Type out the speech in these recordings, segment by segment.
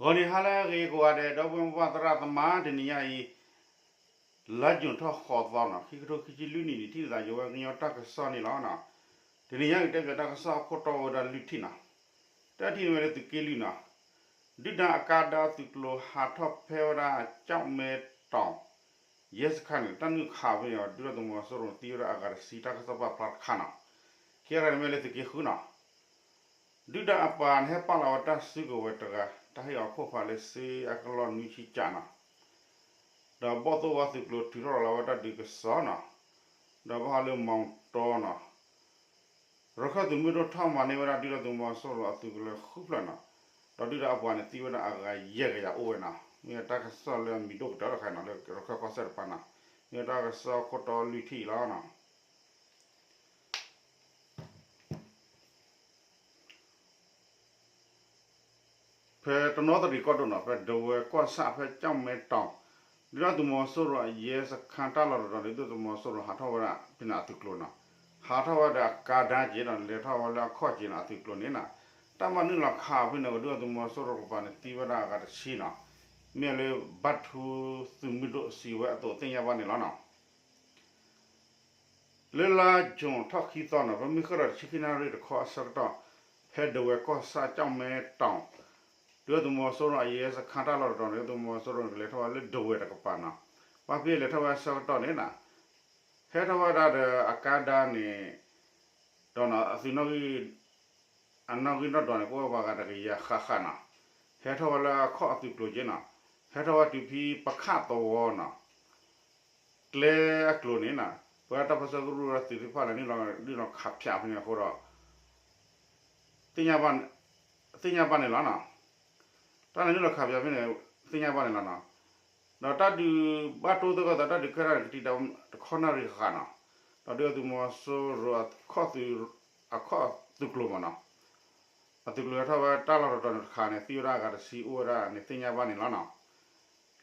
ဂီၤနံၤဟါလၢအဂ့ၤကိးဂၤဒဲး ဒီပုၢ်ဝဲၢ်မိၢ်ပၢ်သရၣ်သမါ တနံၤညါအံၤ လါယူၤထီၣ်ဃိးသီနီၤ ခံကထိခံဆံလွံၢ်နံၣ်န့ၣ် ထံၣ်လိာ်သးယဝဲကညီတၢ်ကစီၣ်န့ၣ်လီၤ. တနံၤညါအံၤ တဲပၠးတၢ်ကစီၣ်အခိၣ်တီဝဲဒၣ်လွံၢ်ထံၣ်နီၤ. တၢထံၣ်န့ၣ်ဝဲလၢသုးက့လွံၢ်နီၤ, ဒုၣ်ဒါအကါဒါသုးကျိၤဟးထီၣ်ဖဲဝဲဒၣ် ကၠီၣ်မဲတီၤ ယဲစခါန့ၣ် တၢ်နုာ်ခးဖဲန့ၣ် ဒုၣ်ဒါသုးမီၤစိရိၤသံဝဲဒၣ်အဂၤတဆံ တၢ်ကစီၣ်ပာ်ဖျါတခါနီၤ. ခံဂၤန့ၣ်မ့ၢ်လၢသုးက့ဃုနီၤ ဒုၣ်ဒါအပၢ်န့ၣ် ဟဲပာ်လီၤဝဲတၢ်စုကဝဲၤတဂၤ တၢ်ဟ့ၣ်အီၤခိၣ်ဖးလၢစ့အကလီၢ်နွံဆံကးနီၤ, ဒီးဘီၣ်သိၣ်ဝါသုးကျိၤထုးထီၣ်လီၤဝဲတၢ်ဒုးကစီၣ်နီၤ, ဒီးဘၣ်ဃးလၢမီတီနီၤ, ရခၢၣ်သုးမုၢ်ဒိၣ်ထီၣ်မၤန့ၢ်ဝဲဒၣ်ဒုၣ်ဒါသုးမီၤစိရိၤအသုးကလၢၤဃုဖျၢၣ်နီၤ, ဒီးဒုၣ်ဒါအပၢ်န့ၣ်သံဝဲဒၣ်အဂၤယဲၢ်ကယၤအိၣ်ဝဲနီၤ, မ့ၢ်တၢ်ကစီၣ်လၢအမံၤဒိၣ်ကတၢၢ်တခါနီၤ လၢရခၢၣ်ကီၢ်စဲၣ်တဖၣ်နီၤ, မ့ၢ်တၢ်ကစီၣ်ခိၣ်တီလွံၢ်ထံၣ်အံၤလီၤနီၤ. ဖဲတနီသရံၣ်ကီၢ်ဒိၣ်နီၤ ဖဲဒဝဲၢ်ကီၢ်ဆၣ်ဖဲကၠီၣ်မဲတီၤ ဒုၣ်ဒါသုးမီၤစိရိၤအယဲစခါတၢ်လီၢ်တတီၤန့ၣ် ဒုၣ်ဒါသုးမီၤစိရိၤဟးထီၣ်ဝဲဒၣ်ဖဲန့ၣ်အသုးကျိၤနီၤ, ဟးထီၣ်ဝဲဒီးအကါဒါက့ၤဒီး လဲၤထီၣ်ဝဲလၢအခီၣ်က့ၤနီၤ အသုးကျိၤန့ၣ်နီၤ, တၢ်မၤနုာ်လီၤခးဖဲန့ၣ် ဒုၣ်ဒါသုးမီၤစိရိၤကပၤန့ၣ် သံဝဲဒၣ်အဂၤတဆံနီၤ, မ့ၢ်လၢဘၣ်ထူသုးမုၢ်ဒိၣ်စံးဝဲအသိးသ့ၣ်ညါဘၣ်န့ၣ်လီၤနီၤ. လၢလါယူၤထီၣ်ခံသီနီၤ ဖဲမုၢ်ဃ့ၢ်ဒီးတဆံခံနၣ်ရံၣ်တခီအဆၢကတီၢ် ဖဲဒဝဲၢ်ကီၢ်ဆၣ်ကၠီၣ်မဲတီၤ ဒုၣ်ဒါသုးမီၤစိရိၤအယဲစခါတၢ်လီၢ်တတီၤန့ၣ် ဒုၣ်ဒါသုးမီၤစိရိၤန့ၣ် ကလဲၤထီၣ်ဝဲလၢဒဝဲၢ်တကပၤနီၤ, ဘၣ်ဖဲလဲၤထီၣ်ဝဲအဆၢကတီၢ်န့ၣ်နီၤ ဟဲထီၣ်ဝဲဒၣ်ဒီးအကါဒါန့ၣ် ဒီးနီၤ အသုးနီၣ်ဂံၢ် အနီၣ်ဂံၢ်နီၣ်ဒွးန့ၣ် ကအိၣ်ဝဲပှၤဂၤတကယၤဃၣ်ဃၣ်နီၤ, ဟဲထီၣ်ဝဲလၢအခီၣ်အသုးကျိၤက့ၤနီၤ, ဟဲထီၣ်ဝဲတုၤဖဲပခၣ်သဝီနီၤ ကျဲအကျိၤန့ၣ်နီၤ ပဝဲဒၣ်တၢ်ပၢဆှၢကရူၢ်ဝဲဒၣ်သုးသ့ၣ်တဖၣ်လဲၤနုာ်လီၤ ဒုးလီၤခးဖၠးဖဲန့ၣ်အဃိဒီး သ့ၣ်ညါဘၣ်န့ၣ်လီၤနီၤ. တၢ်လဲၤနုာ်လီၤခးဖၠးဖဲန့ၣ် သ့ၣ်ညါဘၣ်န့ၣ်လီၤနီၤ. ဒီးတၢ်ဒုးဘၣ်တိၢ်သၢခီသး တၢ်ဒုးခဲဒၣ်န့ၣ် ကတံာ်တခီနၣ်ရံၣ်ဃၣ်ဃၣ်နီၤ. ဒီးဒုၣ်ဒါသုးမီၤစိရိၤ အခီၣ်သုးကျိၤမ့ၢ်နီၤ အသုးကျိၤဟဲထီၣ်ဝဲတၢ်လီၢ်တတီၤန့ၣ်တခါန့ၣ် သံဝဲဒၣ်အဂၤတဆံအိၣ်ဝဲဒၣ်န့ၣ် သ့ၣ်ညါဘၣ်န့ၣ်လီၤနီၤ.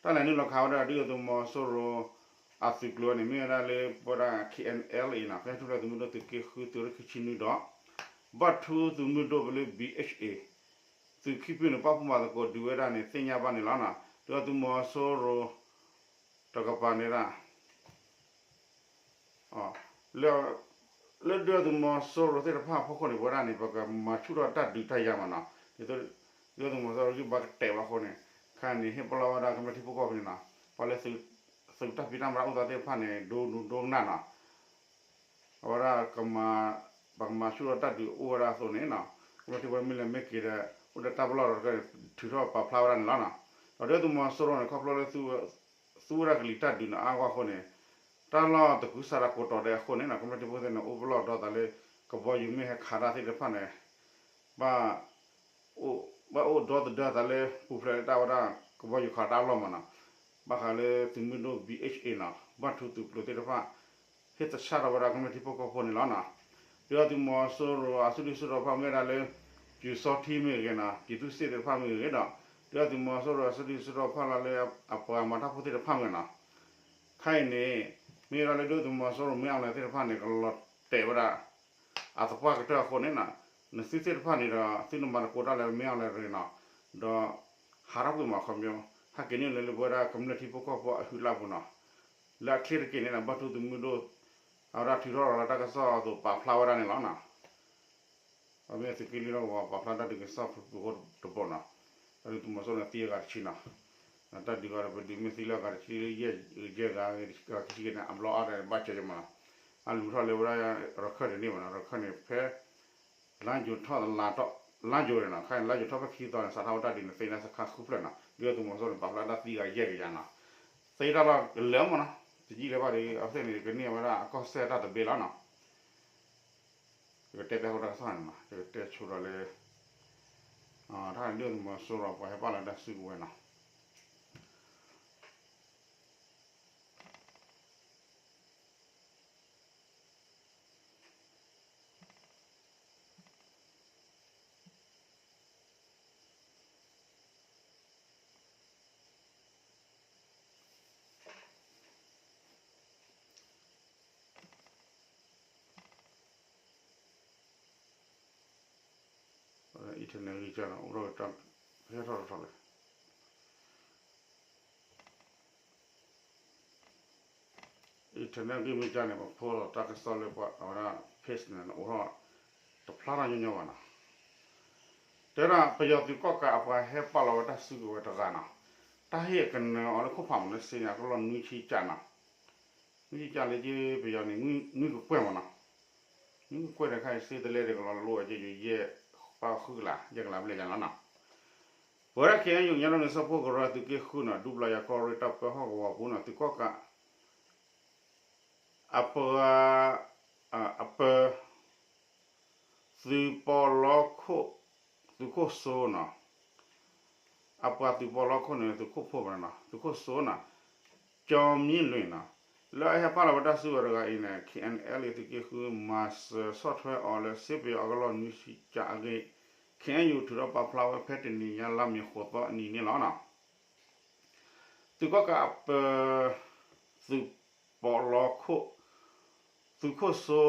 တၢ်လဲၤနုာ်လီၤခးဝဲဒၣ်ဒုၣ်ဒါသုးမီၤစိရိၤ အသုးကျိၤန့ၣ် မ့ၢ်ဝဲဒၣ်လၢပဝဲဒၣ် K N L A နီၤ ကညီထူၣ်ဖျဲးသုးမုၢ်ဒိၣ်သုးက့ဃုသုးရ့ၣ်ခံဆံနွံဒီး ဘၣ်ထူသုးမုၢ်ဒိၣ်ဖဲလၢ B H A သုးခံဖုန့ၣ် ပာ်ဖှိၣ်မၤသကိးဒုးဝဲဒၣ်န့ၣ် သ့ၣ်ညါဘၣ်န့ၣ်လီၤနီၤ. ဒုၣ်ဒါသုးမီၤစိရိၤ တကပၤန့ၣ်ဒၣ် လၢ လၢဒုၣ်ဒါသုးမီၤစိရိၤသ့ၣ်တဖၣ်အဖီခိၣ်န့ၣ် ပဝဲဒၣ်န့ၣ် ပကမၤဆူၣ်ထီၣ်တၢ်ဒုးတၢ်ယၤမ့ၢ်နီၤ. ဒ်သိး ဒုၣ်ဒါသုးမီၤစိရိၤဂံၢ်ဘါကတဲာ်ဘၣ်အဃိန့ၣ် ခဲအံၤန့ၣ် ဟ့ၣ်ပလီၢ်ဝဲဒၣ်ကမျၢၢ်ထံဖိကီၢ်ဖိန့ၣ်နီၤ ပှၤလၢ သုးတၢ်ဖံးတၢ်မၤတၢ်အိၣ်သးသ့ၣ်တဖၣ်န့ၣ် ဒိနူဒိကနၣ်နီၤ အဝဲဒၣ် ပကမၤဆူၣ်ထီၣ်တၢ်ဒုးအိၣ်ဝဲဒၣ်အသိးန့ၣ်နီၤ ကမျၢၢ်ထံဖိမ့ၢ်လဲၤမ့ၢ်က့ၤဒီး အိၣ်ဒီးတၢ်ပလီၢ်ဒီး ထုးထီၣ်ပာ်ဖျါဝဲဒၣ်န့ၣ်လီၤနီၤ. ဒီးဒုၣ်ဒါသုးမီၤစိရိၤန့ၣ် ခီဖျိလၢ သူဝဲဒၣ်ကလံၤတၢ်ဒုးန့ၣ်အါဂီၢ်အဃိန့ၣ် တၢ်လီၢ်တကုၤဆးဒးကိးတီၤဒဲးအဃိန့ၣ်နီၤ ကမျၢၢ်ထံဖိသ့ၣ်န့ၣ် အိၣ်ပလီၢ်ဒီးသးလၢ ကဘီယူၤမ့ၢ်ဟဲခးတၢ်သ့ၣ်တဖၣ်န့ၣ် ဘၣ် ဘၣ်အိၣ်ဒီသဒၢသးလၢ ပူၤဖျဲးလၢတၢ်ဝဲဒၣ် ကဘီယူၤခးတၢ်အလီၢ်မ့ၢ်နီၤ. ဘၣ်ဃးလၢသုးမုၢ်ဒိၣ် B H A နီၤ ဘၣ်ထူသုးကျိၤသ့ၣ်တဖၣ် ဟ့ၣ်သဆၣ်ထီၣ်ဝဲဒၣ်ကမျၢၢ်ထံဖိကီၢ်ဖိန့ၣ်လီၤနီၤ. ဒုၣ်ဒါသုးမီၤစိရိၤအစုဒုၣ်စုတီၤတဖၣ်မ့ၢ်ဝဲဒၣ်လၢ ပျူစောထီးမ့ၢ်ဂ့ၤနီၤ ပြည်သူ့စစ်သ့ၣ်တဖၣ်မ့ၢ်ဂ့ၤဒီး ဒုၣ်ဒါသုးမီၤစိရိၤအစုဒုၣ်စုတီၤတဖၣ်လၢ အပှၤမၤတၢ်ဖိသ့ၣ်တဖၣ်မ့ၢ်နီၤ. ခဲအံၤန့ၣ် မ့ၢ်ဝဲဒၣ်လၢဒုၣ်ဒါသုးမီၤစိရိၤမ့ၢ်အီၤလဲၣ်သ့ၣ်တဖၣ်န့ၣ် ကလီၤတဲာ်ဝဲဒၣ် အသပှၢ်ကတၢၢ်အဃိန့ၣ်နီၤ နသုသ့ၣ်တဖၣ်န့ၣ်ဒီး သုနမၤသကိးတၢ်လၢမ့ၢ်အီၤလဲၣ်ရ့ၣ်နီၤ ဒီး ဟးထီၣ်ကွံာ်မးခီပညီ ဟဲက့ၤနုာ်လၢလၢပဝဲဒၣ်ကမျၢၢ်ထံဖိကီၢ်ဖိအဟုးလၢ်ပူၤနီၤ လၢအချ့တက့ၢ်န့ၣ်နီၤ ဘၣ်ထူသုးမုၢ်ဒိၣ် အဝဲဒၣ်ထုးထီၣ်လီၤလၢတၢ်ကစီၣ်အသိးပာ်ဖျါဝဲဒၣ်န့ၣ်လီၤနီၤ. အမ့ၢ်သုးက့လွံၢ်လီၤကဝီၤပာ်ဖျါတၢ်ဒုးကစီၣ်ဖုၣ်ဖုၣ်အဃိတဘီနီၤ တၢ်ဒုးသုးမီၤစိရိၤန့ၣ်သံအဂၤတဆံနီၤ တၢ်ဒုးအီၤဒီးပဒုးမ့ၢ်သံလၢအဂၤတဆံလၢယဲၢ်ဂၤဂၤခံဆံဂၤန့ၣ် အဘျီအါဒီးဘၣ်စၢၤယမးနီၤ အလူၤထီၣ်လၢဝဲဒၣ်ရခၢၣ်တန့ၢ်မးနီၤ ရခၢၣ်န့ၣ်ဖဲ လါယူၤထီၣ်လါထီၣ် လါယူၤန့ၣ်နီၤ ခဲအံၤလါယူၤထီၣ်ဖဲခံသီန့ၣ် စးထီၣ်ဝဲတၢ်ဒုးန့ၣ် သ့ၣ်ညါစခါဃုဖျၢၣ်နီၤ ဒုၣ်ဒါသုးမီၤစိရိၤန့ၣ် ပာ်ဖျါတၢ်သံဂၤယဲၢ်ကယၤနီၤ သ့တၢ်လီၢ်ကလၢာ်မးနီၤ တယံာ်လၢၤဘၣ်ဒီး အဝဲသ့ၣ်န့ၣ် ကန့ၢ်ဝဲဒၣ်အကီၢ်စဲၣ်တၢ်သဘျ့လီၤနီၤ ယကတဲဖဲအဃိတၢ်ကစီၣ်န့ၣ်မး ယကတဲဆိဒီးလၢ တၢ်ဒုၣ်ဒါသုးမီၤစိရိၤပှၤဟဲပာ်လီၤတၢ်စုကဝဲၤနီၤအံၤထၢၣ်နဲၣ်ဂံၢ်ကၢ်နီၤ အိၣ်ထီၣ် ဟဲထီၣ်တထီၣ်လဲၣ် internet ဂ့ၢ်မ့ၢ်ကၢ်န့ၣ် ပဖိလီၤတၢ်ကစီၣ်လၢပှၤအဝဲဒၣ် page န့ၣ် အိၣ်ထီၣ်တဖျါထီၣ်ညီညီဘၣ်နီၤ. တဲဒၣ်ပယီၤသုးကီၣ်ကးအပှၤဟဲပာ်လီၤဝဲတၢ်စုကဝဲၤတဂၤနီၤ. တၢ်ဟ့ၣ်ကနၢၤအီၤလၢခိၣ်ဖးမးလၢစ့န့ၣ် အကလီၢ်နွံဆံကးနီၤ. နွံဆံကးလၢက့ပယီၤန့ၣ် နွံကကွဲၢ်မးနီၤ. နွံကကွဲၢ်န့ၣ်ခါအံၤစ့တလဲဒၣ်ကလီၢ်လၢအိၣ်ဝဲက့ယိၤယဲၢ်ပၢဃုကလး ယဲၢ်ကလးဘျဲၣ်ယါလီၤနီၤ. ပဝဲဒၣ် ခ့ၣ်အဲၣ်ယူၣ် ကညီဒီကလုာ်စၢဖှိၣ်ကရၢသုးက့ဃုနီၤ ဒူပျၢ်ယၤကီၢ်ရ့ၣ်တၢ်ပၢဟီၣ်ကဝီၤပူၤနီၤ သုးကီၣ်ကး အပှၤ အပၢ သုးပီးလီခိၣ် သုးခိၣ်စိနီၤ. အပှၤသုးပီးလီခိၣ်န့ၣ် သုးခိၣ်ဖိမးနီၤ သုးခိၣ်စိနီၤ ကၠီမံလွံၢ်နီၤ. လၢအဟဲပာ်လီၤဝဲတၢ်စုကဝဲၤတဂၤအံၤန့ၣ် ခ့ၣ်အဲၣ်ယူၣ် သုးက့ဃု မၤစၢၤဆီၣ်ထွဲအီၤလၢ စ့ပယီၤအကလီၢ်နွံဆံကးအဂ့ၢ် ခ့ၣ်အဲၣ်ယူၣ် ထုးထီၣ်ပာ်ဖျါဝဲဖဲတနံၤညါလါမ့ၤဃိးသီအနံၤန့ၣ်လီၤ. သုးကီၣ်ကးအပၢ သုးပီးလီခိၣ် သုးခိၣ်စိ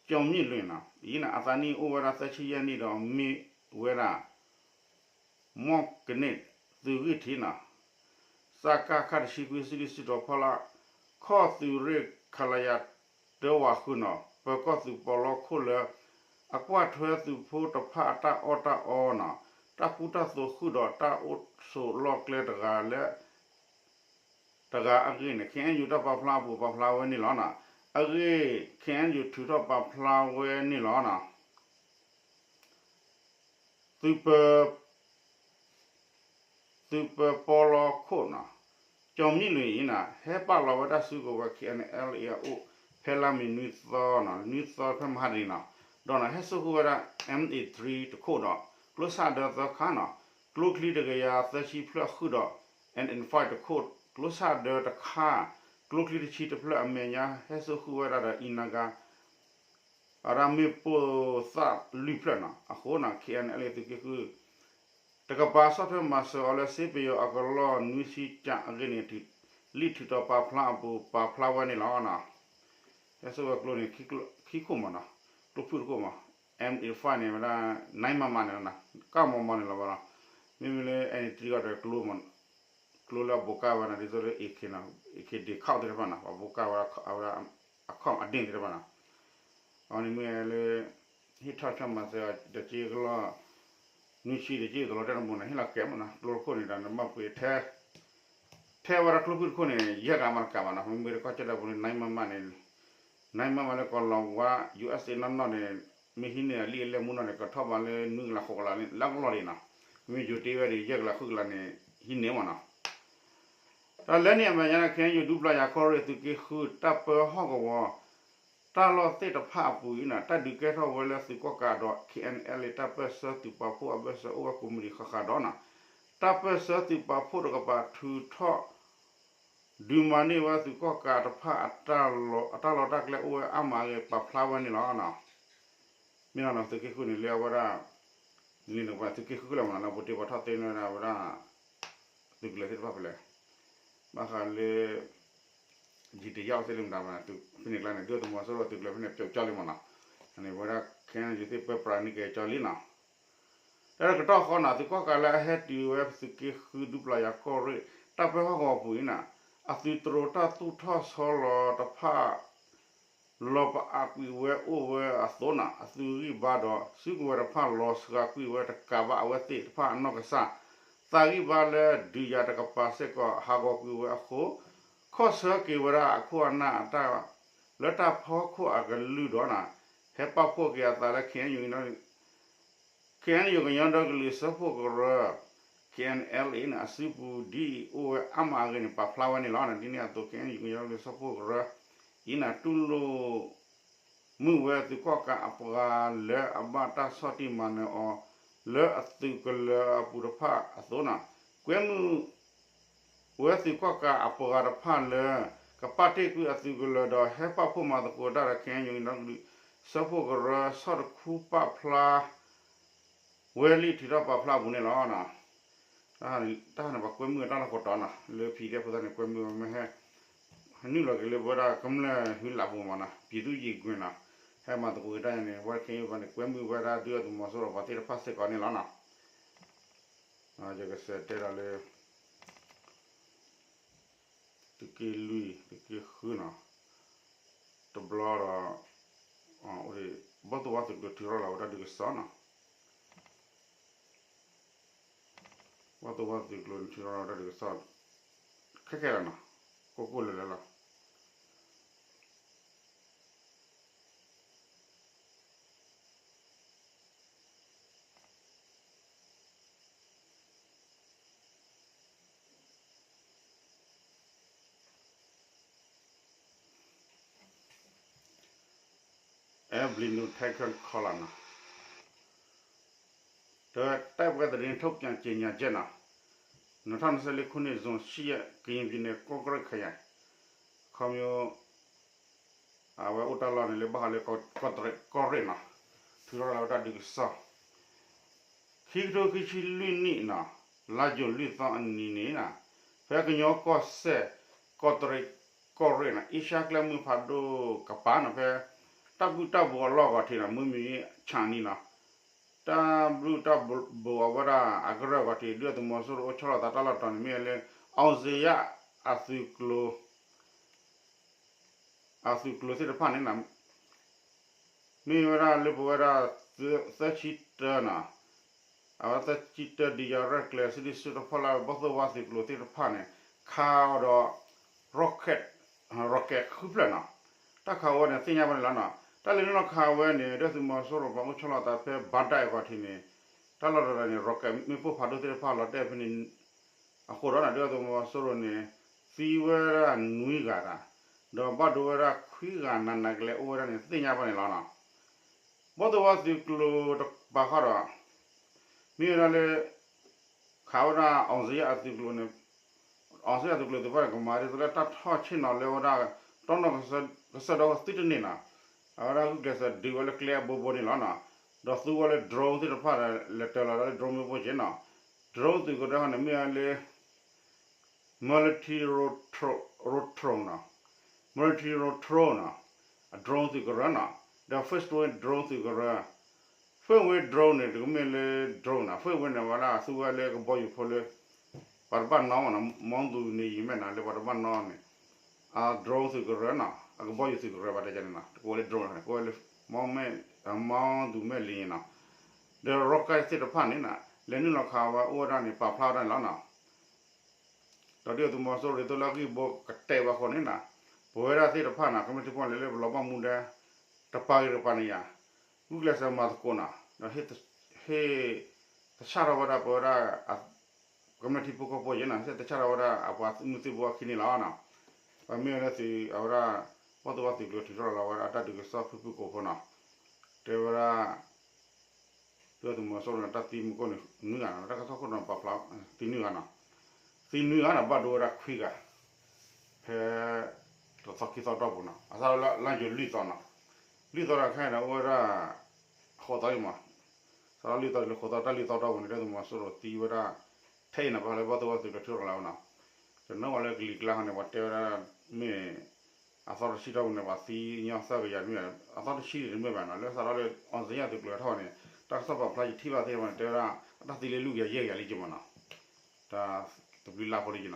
ကၠီမံလွံၢ်နီၤ အံၤန့ၣ် အသးနံၣ်အိၣ်ဝဲဒၣ်သၢဆံယဲၢ်နံၣ်ဒီးမ့ၢ်ဝဲဒၣ် မီၢ်ကန့ၢ်သုးဂံၢ်ထံးနီၤ စကခ တဆံခွံ စုဒုၣ်စုတီၤဖီလာ် ခီၣ်သုးရ့ၣ် ခလရ တၢဝးဃုနီၤ ပၢၤကီၢ်သုးပီးလီခိၣ်လၢ အကွၢ်ထွဲသုးဖိတဖၣ်အတၢ်အီၣ်တၢ်အီနီၤ တၢ်ကူတၢ်သိးဃုာ်ဒီးတၢ်အိၣ်ဆိးလီၢ်ကျဲတဂၤလၢ တဂၤအဂ့ၢ်န့ၣ် ခ့ၣ်အဲၣ်ယူၣ် တၢ်ပာ်ဖျါအပူၤပာ်ဖျါဝဲန့ၣ်လီၤ. အဂ့ၢ် ခ့ၣ်အဲၣ်ယူၣ် ထုးထီၣ်ပာ်ဖျါဝဲန့ၣ်လီၤ. သုးပၢ သုးပၢပီးလီခိၣ်နီၤ ကၠီမံလွံၢ်အံၤန့ၣ် ဟဲပာ်လီၤဝဲတၢ်စုကဝဲၤ ခ့ၣ်အဲၣ်ယူၣ် အအိၣ် ဖဲလါမ့ၤနွံသီနီၤ နွံသီဖဲမဟါတနံၤနီၤ ဒီးန့ၣ် ဟဲစိာ်ဃုာ်ဝဲဒၣ် M A three တခိၣ်ဒီး ကျိစၣ်ဒၢသၢခါနီၤ ကျိချံတကယၤသၢဆံဖျၢၣ်ဃုာ်ဒီး M A five တခိၣ် ကျိစၣ်ဒၢတခါ ကျိချံတဆံတဖျၢၣ်အမဲာ်ညါ ဟဲစိာ်ဃုာ်ဝဲဒၣ်ဒီး အံၤနဂၤ အရၣ်မ့ၣ်ပိၢ်သၣ်လွံၢ်ဖျၢၣ်နီၤ အဃိန့ၣ် ခ့ၣ်အဲၣ်ယူၣ် သုးက့ဃု တကပၤဆီၣ်ထွဲမၤစၢၤအီၤလၢစ့ပယီၤအကလီၢ်နွံဆံကးအဂ့ၢ်န့ၣ် လံာ်ထုးထီၣ်ပာ်ဖျါအပူၤပာ်ဖျါဝဲန့ၣ်လီၤ. ဟဲစိာ်ဝဲကျိန့ၣ် ခံခိၣ်မးနီၤ ကျိဖုၣ်တခိၣ်မး M A five န့ၣ်ဝဲဒၣ် နံမမန့ၣ်လီၤနီၤ ကၣ်မီမီန့ၣ်လီၤဘၣ်နီၤ မ့မ့ၢ်လၢ M A three ကီးဒီးကျိမး ကျိလၢအဘူးကၣ်ဝဲနီၤ ဒ်သိးလၢ AK နီၤ AK ဒ့ၣ်ခီၣ်သ့ၣ်တဖၣ်နီၤ ပှၤဘူးကၣ်ဝဲဒၣ်အဝဲဒၣ် အခီၣ်အဒ့ၣ်သ့ၣ်တဖၣ်နီၤ အဝဲန့ၣ်မ့ၢ်လၢ ဟ့ၣ်ထီၣ်ဆီၣ်မၤစၢၤဒီးက့ကလီၢ် နွံဆံဒီးက့တလီၤတဲာ်တမူနီၤ ဟ့ၣ်လီၤကဲမးနီၤ ကျိတခိၣ်န့ၣ်ဒီးနဘၣ်ပှ့ၤထဲ ထဲဝဲဒၣ်ကျိဖုၣ်တခိၣ်န့ၣ် ယဲၢ်ကလးမးတကးဘၣ်နီၤ မ့မ့ၢ်တခီကၢၢ်ဒၢပူၤလၢ နံမမန့ၣ် နံမမလၢကီၢ်လီၤဝါ USA နီၢ်နီၢ်န့ၣ် မ့ၢ်ဟံးန့ၢ်အလံာ်အလဲၢ်မူနီၢ်န့ၣ် ကထီၣ်ဘးလၢနွံကလးဃိးကလးလၢအကလီၢ်ဒံးနီၤ မ့မ့ၢ်ယိၤတ့ဝဲဒီး ယဲၢ်ကလးဃုကလးန့ၣ် ဟံးန့ၢ်မးနီၤ တၢ်လၢန့ၣ်အမဲာ်ညါန့ၣ် ခ့ၣ်အဲၣ်ယူၣ် ဒူပျၢ်ယၤကီၢ်ရ့ၣ်သုးက့ဃု တၢ်ပၢဟီၣ်ကဝီၤ တၢ်လီၢ်သ့ၣ်တဖၣ်အပူၤအံၤန့ၣ် တၢ်ဒုးကဲထီၣ်ဝဲလၢသုးကီၣ်ကးဒီး ခ့ၣ်အဲၣ်ယူၣ် တၢ်ပၢၢ်ဆၢသုးပာ်ဖှိၣ်အဘၢၣ်စၢၤအိၣ်ဝဲကိးမုၢ်နံၤဃၣ်ဃၣ်ဒီးနီၤ တၢ်ပၢၢ်ဆၢသုးပာ်ဖှိၣ်တကပၤထုးထီၣ် ဒုးမၤန့ၢ်ဝဲသုးကီၣ်ကးတဖၣ် အတၢ်လီၢ်တၢ်ကျဲအိၣ်ဝဲအါမးအဂ့ၢ် ပာ်ဖျါဝဲန့ၣ်လီၤ. မ့ၢ်နီၤ သုးက့ဃုန့ၣ် လၢအဝဲဒၣ် လၢသုးက့ဃုလၢမနီၤ လၢပူၤတ့ပှၤထီၣ်သ့န့ၢ်ဝဲဒၣ် သုးကလၢၤသ့ၣ်တဖၣ်ဖဲလဲၣ် ဘၣ်ဃးလၢ ယံာ်တယၢ်အိၣ်သ့ၣ်တမတၤဘၣ် ဖဲန့ၣ်ကျါန့ၣ် ဒုၣ်ဒါသုးမီၤစိရိၤသုးကလၢၤဖဲန့ၣ် ပျိာ်ကၠီလံမနီၤ န့ၣ်ဝဲဒၣ် ခဲအံၤန့ၣ် ယသ့ၣ်ပၢပြးန့ၢ်က့ၤကၠီလံနီၤ တၢ်ကတီၢ်ဃီနီၤ သုးကီၣ်ကးလၢအဟဲတုၤဝဲသုးက့ဃု ဒူပျၢ်ယၤကီၢ်ရ့ၣ် တၢ်ပၢဟီၣ်ကဝီၤပူၤအံၤန့ၣ် အသုးတြိၤတၢ်သူၣ်ထီၣ်ဆီလီၤတဖၣ် လီၤပအးကွံာ်ဝဲအိၣ်ဝဲအသိးန့ၣ် အသုးဂံၢ်ဘါဒီးစုကဝဲၤတဖၣ်လီၤစှၤကွံာ်ဝဲတကးဘၣ် အဝဲသ့ၣ်တဖၣ်အနီၢ်ကစၢ် သးဂံၢ်ဘါလၢဒုးယၤတကပၤစ့ၢ်ကီးဟးဂီၤကွံာ်ဝဲအဃိ ခီၣ်ဆၢက့ၤဝဲဒၣ်အခိၣ်အနၢ် လၢတၢ်ဖီခိၣ်အကလုၢ်ဒီးန့ၣ် ဟဲပာ်ဖှိၣ်က့ၤအသးလၢ ခဲအံၤ ခဲအံၤ ကညီဒီကလုာ်စၢဖှိၣ်ကရၢ ခဲအံၤန့ၣ် အစုပူၤဒ်အံၤအိၣ်ဝဲအါမးအဂ့ၢ်န့ၣ် ပာ်ဖျါဝဲန့ၣ်လီၤ. ဒ်န့ၣ်အသိး ခဲအံၤ ကညီဒီကလုာ်စၢဖှိၣ်ကရၢ အံၤန့ၣ် တူၢ်လိာ်မုာ်ဝဲသုးကီၣ်ကးအပှၤလၢအဘၣ်တၢ်ဆီၣ်တံၢ်မၤနၢၤအီၤ လၢအသုးကလၢၤအပူၤတဖၣ်အသိးန့ၣ် ကွဲမုာ် ဝဲသုးကီၣ်ကးအပှၤတဖၣ်လၢ ကပာ်တ့ၢ်ကွံာ်အသုးကလၢၤဒီး ဟဲပာ်ဖှိၣ်မၤသကိးတၢ်ဒီး ခဲအံၤ ကညီဒီကလုာ်စၢဖှိၣ်ကရၢ ဆီၣ်တခူပာ်ဖျါ ဝဲလံာ်ထုးထီၣ်ပာ်ဖျါအပူၤန့ၣ်လီၤ. တၢ်န့ၣ် ပှၤကွဲမုာ်တၢ်လီၢ်ကိးတီၤနီၤ လၢ PDF ဖိသၣ်န့ၣ် ကွဲမုာ်ဝဲမ့ၢ်ဟဲ နုာ်လီၤက့ၤလၢပဝဲဒၣ်ကမျၢၢ်ဟုလးပူၤမးနီၤ ပြည်သူ့ရင်ခွင်နီၤ ဟဲမၤသကိးက့ၤတၢ်န့ၣ် ပဝဲဒၣ်ခဲအံၤပှၤန့ၣ် ကွဲမုာ်ဝဲဒၣ်ဒုၣ်ဒါသုးမီၤစိရိၤပှၤသ့ၣ်တဖၣ်စ့ၢ်ကီးန့ၣ်လီၤနီၤ. ယကစးတဲဒီးလၢ သုးက့လွံၢ် သုးက့ဃုနီၤ တဘျီဒီး ဘီၣ်သိၣ်ဝါသုးကျိၤထုးထီၣ်လီၤဝဲတၢ်ဒုးကစီၣ်နီၤ, ဘီၣ်သိၣ်ဝါသုးကျိၤန့ၣ်ထုးထီၣ်လီၤဝဲတၢ်ဒုးကစီၣ် ခဲခဲလၢာ်လၢာ်လီၤ, ကိၢ်ကိၢ်လၢာ်လၢာ်လီၤ. အဲ ဘျံးနူ ထဲခၢၣ်ခီလီၤနီၤ, ဒီးတိုက်ပွဲသတင်းထုတ်ပြန်ကြေညာချက်နီၤ, နှစ်ထောင့်နှစ်ဆယ့်လေးခုနှစ် ဇွန်ရှစ်ရက် ကရင်ပြည်နယ် ကော့ကရိတ်ခရိုင် ခီမီ အဝဲအိၣ်တၢ်လီၢ်န့ၣ်လၢဘၣ်ဃးလၢကီၢ်တရံးကီၢ်ရ့ၣ်နီၤ, ထုးထီၣ်လီၤဝဲတၢ်ဒုးကစီၣ် ခံကထိခံဆံလွံၢ်နံၣ်နီၤ, လါယူၤလွံၢ်သီအနံၤန့ၣ်နီၤ, ဖဲကညီကီၢ်စဲၣ် ကီၢ်တရံးကီၢ်ရ့ၣ်နီၤ အ့ရှါကျဲမုၢ်ဖးဒိၣ်ကပၤနီၤ ဖဲ တၢ်ဘျုးတၢ်ဘိးအလီၢ်ဂီၤထံးနီၤ မုၢ်မံၤဆၣ်နံၤနီၤ, တၢ်ဘျုးတၢ်ဘိးအဝဲဒၣ်အကရၢၢ်ဂီၤထံး ဒုၣ်ဒါသုးမီၤစိရိၤအိၣ်ဆီလီၤသးတၢ်လီၢ်တတီၤန့ၣ် မ့ၢ်လၢ အောင်ဇေယျ အသုးကျိၤ အသုးကျိၤသ့ၣ်တဖၣ်န့ၣ်နီၤ, မ့ၢ်ဝဲဒၣ်လၢပဝဲဒၣ် သၢဆံတၢနီၤ, အဝဲသၢဆံတၢ ဒံယၤရဲၣ်ကျဲၤ စံဒံစုတဖီလာ် ဘီၣ်သိၣ်ဝါသုးကျိၤသ့ၣ်တဖၣ်န့ၣ် ခးအီၤဒီး rocket ဃုဖျၢၣ်နီၤ, တၢ်ခးဝဲန့ၣ် သ့ၣ်ညါဘၣ်န့ၣ်လီၤနီၤ, တၢ်လဲၤနုာ်လီၤခးဝဲန့ၣ် ဒုၣ်ဒါသုးမီၤစိရိၤပှၤအိၣ်ဆီလီၤသးဖဲဘါဒဲးဂီၤထံးန့ၣ် တၢ်လီၢ်တတီၤန့ၣ် rocket မ့ၣ်ပိၢ်ဖးဒိၣ်သ့ၣ်တဖၣ်လီၤတဲာ်ဖဲန့ၣ် အဃိဒီးန့ၣ် ဒုၣ်ဒါသုးမီၤစိရိၤန့ၣ် သံဝဲဒၣ်နွံဂၤတၢ်, ဒီးဘၣ်ဒိဝဲဒၣ်ခွံဂၤနးနးကလဲာ်အိၣ်ဝဲဒၣ်န့ၣ် သ့ၣ်ညါဘၣ်န့ၣ်လီၤနီၤ. ဘီၣ်သိၣ်ဝါသုးကျိၤတကပၤဃီဒီး မ့ၢ်ဝဲဒၣ်လၢ ခးဝဲဒၣ် အောင်ဇေယျ အသုးကျိၤန့ၣ် အောင်ဇေယျ အသုးကျိၤသ့ၣ်တဖၣ်န့ၣ် ကမၤဒ်သိးလၢတၢ်ထီၣ်ဆ့ၣ်နီၤလၢဝဲဒၣ် တီနီၢ် ကစၢၢ်ဒီသုတန့ၢ်နီၤ, အဝဲဒၣ်ဂုာ်ကျဲးစၢးဒုးဝဲလၢကျဲအဘိဘိန့ၣ်လီၤနီၤ, ဒီးသူဝဲလၢ drone သ့ၣ်တဖၣ်ဒီး လဲၤတၢၤလီၤဒီးလၢ drone မ့ၣ်ပိၢ်က့နီၤ, drone သုးကရၢန့ၣ် မ့ၢ်ဝဲလၢ military drone နီၤ, military drone နီၤ, အ drone သုးကရၢနီၤ, ဒီး fixed wing drone သုးကရၢ, fixed wing drone န့ၣ် တကမ့ၢ်လၢ drone နီၤ, fixed wing န့ၣ် ဝဲဒၣ်သူဝဲလၢကဘီယူၤဖိလၢ ပှၤတဘၣ်နီမးနီၤ, မီၢ်သူန့ၣ်ယံၤမဲာ်နီၤ လၢပှၤတဘၣ်နီန့ၣ်, အ drone သုးကရၢနီၤ, အကဘီယူၤသုးကရၢ ပှၤတဲန့ၣ်နီၤ, တကိးဝဲလၢ drone န့ၣ် ကိးဝဲလၢ မီၢ်သူမဲာ်လံနီၤ, ဒီး rocket သ့ၣ်တဖၣ်န့ၣ်နီၤ လဲၤနုာ်လီၤခးဝဲအိၣ်ဝဲဒၣ်န့ၣ် ပာ်ဖျါဝဲဒၣ်န့ၣ်လီၤနီၤ. ဒီးဒုၣ်ဒါသုးမီၤစိရိၤဒ်သိးလၢအဂံၢ်ဘိကတဲာ်ဝဲအဃိန့ၣ်နီၤ, ပဝဲဒၣ်သ့ၣ်တဖၣ်နီၤ ကမျၢၢ်ထံဖိကီၢ်ဖိလၢပလီၤဘၣ်မူဒါ တပၤဂ့ၤတပၤန့ၣ်ယါ, ဂုာ်ကျဲးစၢးမၤသကိးနီၤ, ဒီးဟ့ၣ်သဆၣ်ထီၣ်ဝဲဒၣ်ပဝဲဒၣ် ကမျၢၢ်ထံဖိကီၢ်ဖိယဲနီၤ, ဟ့ၣ်သဆၣ်ထီၣ်ဝဲဒၣ်အပှၤမုၢ်သံၣ်ဘိအခံန့ၣ်လီၤနီၤ. ပမ့ၢ်ဝဲဒၣ်သုး အဝဲဒၣ် ဘီၣ်သိၣ်ဝါသုးကျိၤထုးထီၣ်လီၤဝဲဒၣ်အတၢ်ဒုးကစီၣ်ဖုၣ်ဖုၣ်ကိာ်ဖိနီၤ, တဲဝဲဒၣ် ဒုၣ်ဒါသုးမီၤစိရိၤန့ၣ် တၢ်သံမူခိၣ်န့ၣ် နွံဂၤနီၤ, တၢ်ကစီၣ်ခိၣ်တီပာ်ဖျါ သံနွံဂၤနီၤ, သံနွံဂၤဒီးဘၣ်ဒိဝဲဒၣ်ခွံဂၤ ဖဲ တသီခံသီတီၢ်ပူၤနီၤ, အစးထီၣ်လၢလါယူၤလွံၢ်သီနီၤ, လွံၢ်သီဒီးခဲအံၤန့ၣ် အိၣ်ဝဲဒၣ် ဃိးသီလံမး, စးထီၣ်လွံၢ်သီတုၤလၢဃိးသီ တၢ်လွံၢ်သီတီၢ်ပူၤန့ၣ် ဒုၣ်ဒါသုးမီၤစိရိၤသံဝဲဒၣ် ထဲအံၤန့ၣ် ပှၤလၢဘီၣ်သိၣ်ဝါသုးကျိၤထုးထီၣ်လီၤဝဲနီၤ, တနီၤဝဲလၢကလံၤကျါခီန့ၣ် ပှၤတဲဝဲဒၣ် မ့ၢ် အသီတဆံတီၢ်ပူၤန့ၣ် ပှၤသံညီသၢကယၤတမ့ၢ်ဘၣ်, အသီတဆံန့ၣ်တမ့ၢ်ဘၣ်နီၤ, လၢစးထီၣ်လၢ အောင်ဇေယျ သုးကျိၤထီၣ်န့ၣ် တၢ်ကစီၣ်ပာ်ဖျါယထံၣ်ဘၣ်သ့ၣ်တဖၣ်န့ၣ် တဲဝဲဒၣ် အတၢ်သံလၢလွံၢ်ကယၤယဲၢ်ကယၤလံက့မးနီၤ, တၢ်တဘျုးလါဖိလံက့နီၤ,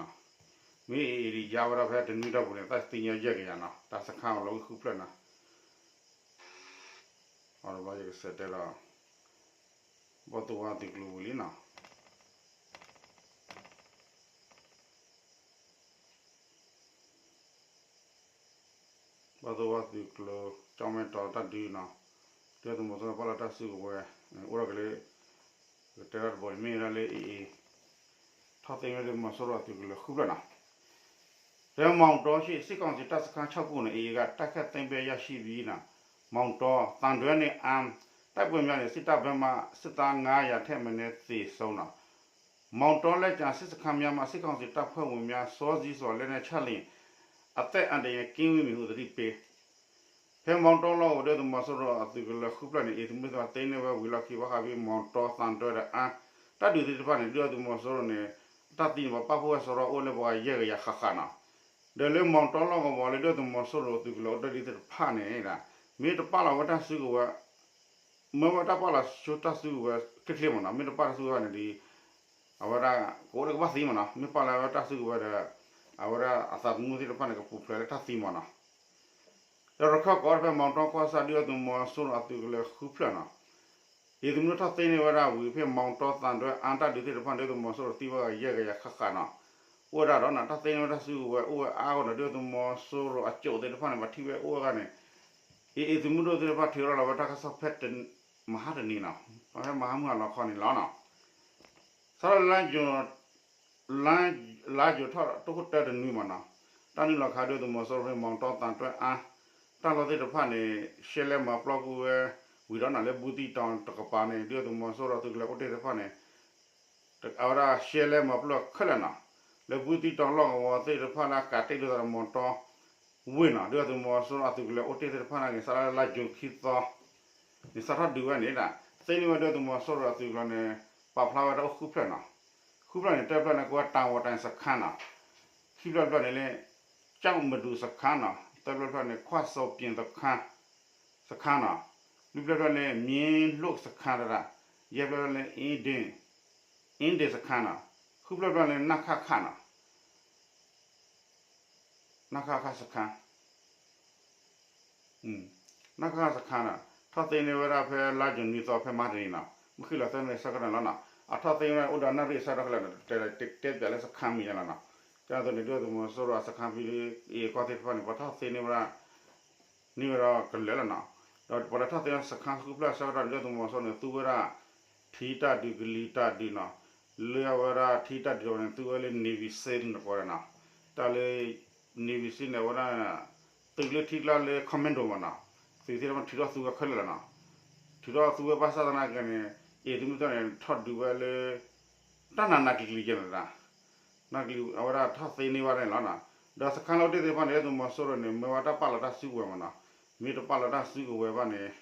မ့ၢ်အံၤဒ်ယါဝဲဒၣ်ဖဲတနွံတီၢ်ပူၤန့ၣ် တၢ်သံညီယဲၢ်ကယၤနီၤ, တၢ်စခါအလီၤဂုာ်ဃုဖျၢၣ်နီၤ, အဘျီယကစးတဲဒီး ဘီၣ်သိၣ်ဝါသုးကျိၤဝံၤလံနီၤ ဘီၣ်သိၣ်ဝါသုးကျိၤ ကၠီၣ်မဲၣ်တီၤတၢ်ဒုးနီၤ, ဒုၣ်ဒါသုးမီၤစိရိၤပာ်လီၤတၢ်စုကဝဲၤ အိၣ်ဒီးက့ၤလၢ ကတဲတၢ်တဘိအံၤ မ့ၢ်ဝဲဒၣ်လၢအံၤအံၤ ထီၣ်သ့ၣ်ညါဒုၣ်ဒါသုးမီၤစိရိၤအသုးကလၢၤဃုဖျၢၣ်နီၤ, ဒီး မောင်တောရှိ စစ်ကောင်စီတပ်စခန်းခြောက်ခုန့ၣ် AA က တိုက်ခိုက်သိမ်းပိုက်ရရှိပြီနီၤ, မောင်တော သံတွဲန့ၣ် အမ်း တိုက်ပွဲများနဲ့ စစ်တပ်ဘက်မှ စစ်သားငါးရာထက်မနည်းသေဆုံးနီၤ, မောင်တောလက်ကျန်စစ်စခန်းများမှ စစ်ကောင်စီတပ်ဖွဲ့ဝင်များ စောစီးစွာ လက်နက်ချလျင် အသက်အန္တရာယ်ကင်းဝေးမည်ဟု သတိပေး ဖဲမီၢ်တီလီၢ်ကဝီၤ ဒုၣ်ဒါသုးမီၤစိရိၤအသုးကလၢၤဃုဖျၢၣ်န့ၣ် အံၤသုးမုၢ်သ့ၣ်တဖၣ်သ့န့ၢ်ဝဲဝံၤလီၢ်ခံ ဘၣ်ဃးဖဲမီၢ်တီ သံတွဲဒီးအါ တၢ်ဒုးသ့ၣ်တဖၣ်န့ၣ် ဒုၣ်ဒါသုးမီၤစိရိၤန့ၣ် အတၢ်သံန့ၣ် ပှၤပာ်ဖှိၣ်ဝဲစရီအိၣ်လၢပှၤယဲၢ်ကယၤဃၣ်ဃၣ်နီၤ, ဒီးလၢမီၢ်တီလီၢ်ကဝီၤလၢဒုၣ်ဒါသုးမီၤစိရိၤအသုးကလၢၤအိၣ်တၢ်ဒုးသ့ၣ်တဖၣ်န့ၣ် မ့ၢ်တပာ်လီၤဝဲတၢ်စုကဝဲၤ မ့ၢ်ဝဲတၢ်ပာ်လီၤဆူတၢ်စုကဝဲၤချ့ချ့မးနီၤ, မ့ၢ်တပာ်တၢ်စုကဝဲၤန့ၣ်ဒီး အဝဲဒၣ်ကအိၣ်လၢကဘၣ်သံမးနီၤ, မ့ၢ်ပာ်လီၤဝဲတၢ်စုကဝဲၤဒီး အဝဲဒၣ်အသးသမူသ့ၣ်တဖၣ်န့ၣ် ကပူၤဖျဲးလၢတၢ်သံမးနီၤ, တရခၢၣ်ကီးဖဲမီတီကီၢ်ဆၣ် ဒုၣ်ဒါသုးမီၤစိရိၤအသုးကလၢၤဃုဖျၢၣ်နီၤ, အံၤသုးမုၢ်ဒိၣ်ထီၣ်သ့န့ၢ်ဝဲဒၣ်ဝံၤဖဲမီတီသံတွဲအါတၢ်ဒုးသ့ၣ်တဖၣ်န့ၣ် ဒုၣ်ဒါသုးမီၤစိရိၤသံဝဲဂၤယဲၢ်ကယၤဃၣ်ဃၣ်နီၤ, အိၣ်ဝဲဒၣ်ဒီးနီၤ တၢ်သ့န့ၢ်ဝဲတၢ်စုကဝဲၤအိၣ်ဝဲအါဂီၢ်နီၤ ဒုၣ်ဒါသုးမီၤစိရိၤအကၠိၣ်သ့ၣ်တဖၣ်န့ၣ် ပှၤထံၣ်ဝဲအိၣ်ဝဲဂၤန့ၣ် အံၤအံၤသုးမုၢ်ဒိၣ်သ့ၣ်တဖၣ်ထုးထီၣ်လီၤဝဲတၢ်ကစီၣ်ဖဲမဟါတနံၤနီၤ, ဖဲမဟါမုၢ်ဟါလီၤခီန့ၣ်လီၤနီၤ, စးထီၣ်လၢ လါယူၤထီၣ်တခိၣ်တၢတနွံမးနီၤ, တၢ်နုာ်လီၤခးဒုၣ်ဒါသုးမီၤစိရိၤဖဲမီတီသံတွဲအါ, တၢ်လီၢ်သ့ၣ်တဖၣ်န့ၣ် ရှဲလဲမၤပျီကွံာ်ဝဲ ဝံၤဒီးနီၤ လၢဘူးတံၢ်တီၤတကပၤန့ၣ် ဒုၣ်ဒါသုးမီၤစိရိၤသုးကလၢၤအိၣ်တ့ၢ်သ့ၣ်တဖၣ်န့ၣ် အဝဲဒၣ်ရှဲလဲမၤပျီခဲလၢာ်နီၤ, လၢဘူးတံၢ်တီၤလီၢ်ကဝီၤသ့ၣ်တဖၣ်လၢအကးတ့ၢ်ဒုၣ်ဒါသုးမီၤစိရိၤဝ့ၢ်နီၤ ဒုၣ်ဒါသုးမီၤစိရိၤအသုးကလၢၤအိၣ်တ့ၢ်သ့ၣ်တဖၣ်န့ၣ် စးထီၣ်လၢလါယူၤခံသီ န့ၣ်စးထီၣ်ဒုးဝဲန့ၣ်ဒၣ် သ့န့ၢ်ဝဲဒုၣ်ဒါသုးမီၤစိရိၤအသုးကလၢၤန့ၣ် ပာ်ဖျါဝဲဒၣ်အိၣ်ဃုဖျၢၣ်နီၤ, ဃုဖျၢၣ်န့ၣ် တၢတဖျၢၣ်န့ၣ် ကိးဝဲတၢ်ဝီၤတၢ်စခါနီၤ, ခံဖျၢၣ်တဖျၢၣ်န့ၣ်လၢ ကၠီၣ်မဒူးစခါနီၤ, သၢဖျၢၣ်တဖျၢၣ်န့ၣ် ခွၣ်စီၤပျ့ၤ စခါနီၤ, လွံၢ်ဖျၢၣ်တဖျၢၣ်န့ၣ် မ့ၢ်လိၣ်စခါတဒၣ်, ယဲၢ်ဖျၢၣ်တဖျၢၣ်န့ၣ် အ့ဒ့ၣ်စခါနီၤ, ဃုဖျၢၣ်တဖျၢၣ်န့ၣ် နခခနီၤ နခခစခါ, နခခစခါနီၤ ထီၣ်သ့န့ၢ်ဝဲဒၣ်ဖဲလါယူၤနွံသီ ဖဲမဟါတနံၤနီၤ မုၢ်ဃ့ၢ်လီၤသၢနွံဆၢကတီၢ်န့ၣ်လီၤနီၤ အထီၣ်သ့န့ၢ်ဝဲဒၣ်အိၣ်ဒီးနၣ်ရံၣ်အဆၢကတီၢ်ခဲလၢာ်န့ၣ် တဲတဲပၠးလၢစခါမံၤညါလီၤနီၤ, ကန့ၣ်အသိးန့ၣ် ဒုၣ်ဒါသုးမီၤစိရိၤအစခါဖဲလၢအံၤကီၢ်သ့ၣ်တဖၣ်န့ၣ် ပှၤထီၣ်သ့န့ၢ်ဝဲဒၣ် န့ၢ်ဝဲဒၣ်ကလၢာ်လီၤနီၤ, ဒီးပှၤလၢထီၣ်သ့န့ၢ်စခါဃုဖျၢၣ်အဆၢကတီၢ်န့ၣ် ဒုၣ်ဒါသုးမီၤစိရိၤန့ၣ် သူဝဲဒၣ် ထံတၢ်ဒုးကလံၤတၢ်ဒုးနီၤ, လၢအဝဲဒၣ်ထံတၢ်ဒုးန့ၣ် သူဝဲလၢ Navy SEAL န့ၣ်ကိးဝဲဒၣ်နီၤ, တၢ်လၢ Navy SEAL န့ၣ် အဝဲဒၣ် သုးလၢထံကျါလၢ commando မးနီၤ, သုးသ့ၣ်တဖၣ်ထုးထီၣ်သူဝဲခဲလၢာ်လီၤနီၤ, ထုးထီၣ်သူဝဲဘၣ်ဆၣ်သနာ်က့န့ၣ် အံၤသုးမုၢ်ဒိၣ်န့ၣ် ထီၣ်ဒုးဝဲလၢ တၢ်နးနးကျံၤကျံၤယဲၢ်န့ၣ်ဒၣ် နကလံၤအဝဲဒၣ်ထီၣ်သ့န့ၢ်ဘၣ်န့ၣ်လီၤနီၤ, ဒီးစခါလၢအိၣ်တ့ၢ်သ့ၣ်တဖၣ်န့ၣ် ဒုၣ်ဒါသုးမီၤစိရိၤန့ၣ် မ့ၢ်ဝဲတၢ်ပာ်လီၤတၢ်စုကဝဲၤမးနီၤ, မ့ၢ်တပာ်လီၤတၢ်စုကဝဲၤဘၣ်န့ၣ်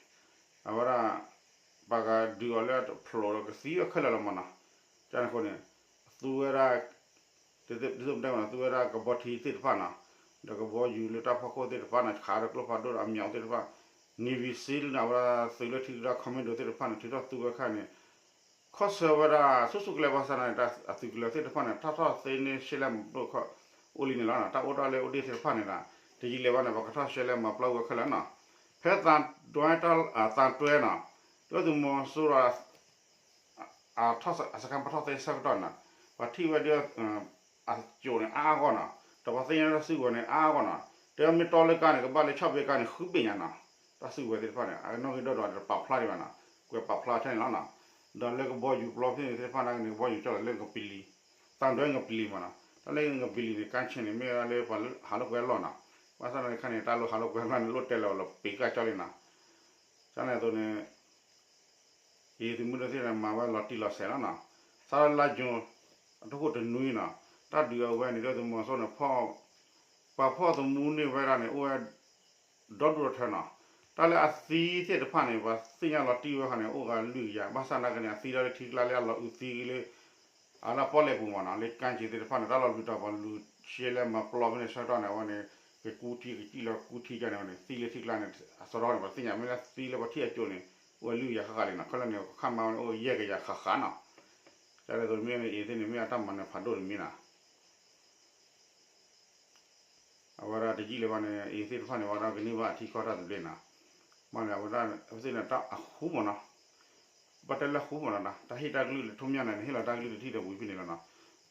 အဝဲဒၣ် ပှၤကဒုးအီၤလၢတဖျိးဒီးကသံဝဲခဲလၢာ်လီၤမးနီၤ, ကန့ၣ်အဃိန့ၣ် သူဝဲဒၣ် ဒ်သိးပတဲမးနီၤ သူဝဲဒၣ်ကဘီထံသ့ၣ်တဖၣ်နီၤ, ဒီးကဘီယူၤလၢတၢ်ဖီခိၣ်သ့ၣ်တဖၣ်န့ၣ် ခးဒီးကျိဖးဒိၣ်ဒီးအမြောက်သ့ၣ်တဖၣ်, Navy SEAL န့ၣ် အဝဲဒၣ်သုးလၢထံကဒီး commando သ့ၣ်တဖၣ်န့ၣ် ထုးထီၣ်သူဝဲခါန့ၣ် ခီၣ်ဆၢဝဲဒၣ်ဆူၣ်ဆူၣ်ကလဲာ်ဘၣ်ဆၣ်န့ၣ် အသုးကလၢၤသ့ၣ်တဖၣ်န့ၣ် တၢ်ထီၣ်သ့န့ၢ်ရှဲလဲမၤပျီခီၣ် အိၣ်လံန့ၣ်လီၤ. တၢ်အိၣ်ထီၣ်လၢအိၣ်တ့ၢ်သ့ၣ်တဖၣ်န့ၣ်ဒီး တယံာ်လၢၤဘၣ်န့ၣ် ပှၤကထီၣ်ရှဲလဲမၤပျီဝဲခဲလၢာ်နီၤ. ဖဲသံတွဲတၢ် သံတွဲနီၤ ဒုၣ်ဒါသုးမီၤစိရိၤ အစခါပှၤထီၣ်သ့ဆၢကတီၢ်န့ၣ် ပှၤထံၣ်ဝဲဒၣ် အကၠိၤန့ၣ် အါအါဂီၢ်နီၤ, ဒီးပှၤသ့ၣ်ညါတၢ်စုကဝဲၤန့ၣ် အါအါဂီၢ်နီၤ, တဲမ့ၢ်တီလၢကါန့ၣ် ကဘၣ်လၢဆီၣ်ဘ့ကါန့ၣ် ဃုဘ့ၣ်ညါနီၤ, တၢ်စုကဝဲၤသ့ၣ်တဖၣ်န့ၣ် အနီၣ်ဂံၢ်ဒီဒီးတပာ်ဖျါဒံးဘၣ်နီၤ, ကွဲးပာ်ဖျါဆၢန့ၣ်လီၤနီၤ. ဒီးလၢကဘီယူၤပျီဖဲန့ၣ်သ့ၣ်တဖၣ်န့ၣ် ကဘီယူၤကၠီၣ်လီၤလၢငပလံၤ, သံတွဲငပလံၤမးနီၤ, တၢ်လၢငပလံၤန့ၣ် ကါဆ့န့ၣ် မ့ၢ်ဝဲဒၣ်လၢပှၤဟးလိာ်ကွဲအလီၢ်နီၤ, ဘၣ်ဆၣ်သနာ်က့န့ၣ် တၢ်လၢဟးလိာ်ကွဲအလီၢ်န့ၣ် လိၣ်တဲလၢၤအီၤလီၤပ့ၤကၢ်ကၠီလံနီၤ, ကန့ၣ်အသိးန့ၣ် အံၤသုးမုၢ်ဒိၣ်သ့ၣ်န့ၣ် မၤဝဲလီၤတံၢ်လီၤဆဲးလီၤနီၤ. စးထီၣ်လါယူၤ အတခိၣ်တနွံနီၤ, တၢ်ဒုးအဝဲန့ၣ် ဒုၣ်ဒါသုးမီၤစိရိၤန့ၣ် ပှၤဖီၣ်သမူန့ၢ်ဝဲဒၣ်န့ၣ် အိၣ်ဝဲ ဒီဒူၣ်ဒီထၢနီၤ. တၢ်လၢအသံသ့ၣ်တဖၣ်န့ၣ် ပှၤသ့ၣ်ညါလီၤတံၢ်ဝဲခါန့ၣ် အိၣ်ဂၤလွံၢ်ကယၤ, ဘၣ်ဆၣ်သနာ်က့န့ၣ် အသံလၢထံကျါလၢအလီၤအုးသံလၢ အလၢပီၣ်လဲၣ်ပူၤမးနီၤ, လၢကၣ်ကၠ့သ့ၣ်တဖၣ်န့ၣ် တၢ်လီၤဘျုးတၢ်ပှၤလူၤရှဲလဲမၤပျီဖဲန့ၣ်ဆၢကတီၢ်န့ၣ် အဝဲန့ၣ် ကကူထံ ကစံၣ်လီၤကူထံကန့ၣ် အဝဲန့ၣ် သံလၢထံကျါန့ၣ် အစရီန့ၣ် ပှၤသ့ၣ်ညါ မ့ၢ်လၢသံလၢပှၤထံၣ်အကၠိၤန့ၣ် အိၣ်ဝဲလွံၢ်ကယၤဃၣ်ဃၣ်လံနီၤ, ခဲလၢာ်န့ၣ် ခါမၤဝဲန့ၣ် အိၣ်ယဲၢ်ကယၤဃၣ်ဃၣ်နီၤ. ကန့ၣ်အသိးမ့ၢ်အံၤသ့ၣ်န့ၣ် မ့ၢ်အတၢ်မၤနၢၤဖးဒိၣ်တမံၤနီၤ. အဝဲဒၣ်တယံာ်လၢၤဘၣ်န့ၣ် အံၤသ့ၣ်တဖၣ်န့ၣ် အဝဲဒၣ်ကန့ၢ်ဘၣ်အထံကီၢ်တၢ်သဘျ့နီၤ, မ့ၢ်န့ၣ် အဝဲဒၣ်သ့ၣ်န့ၣ် တၢ်အဃူမးနီၤ, ဘၣ်တဲလၢအဃူမးနီၤ, တၢ်ဟ့ၣ်တၢ်ကလုၢ်လၢထိၣ်မၠၣ်န့ၣ် ဟ့ၣ်လီၤတၢ်ကလုၢ်တထံၣ်ဒီးဝံၤဖဲန့ၣ်လီၤနီၤ,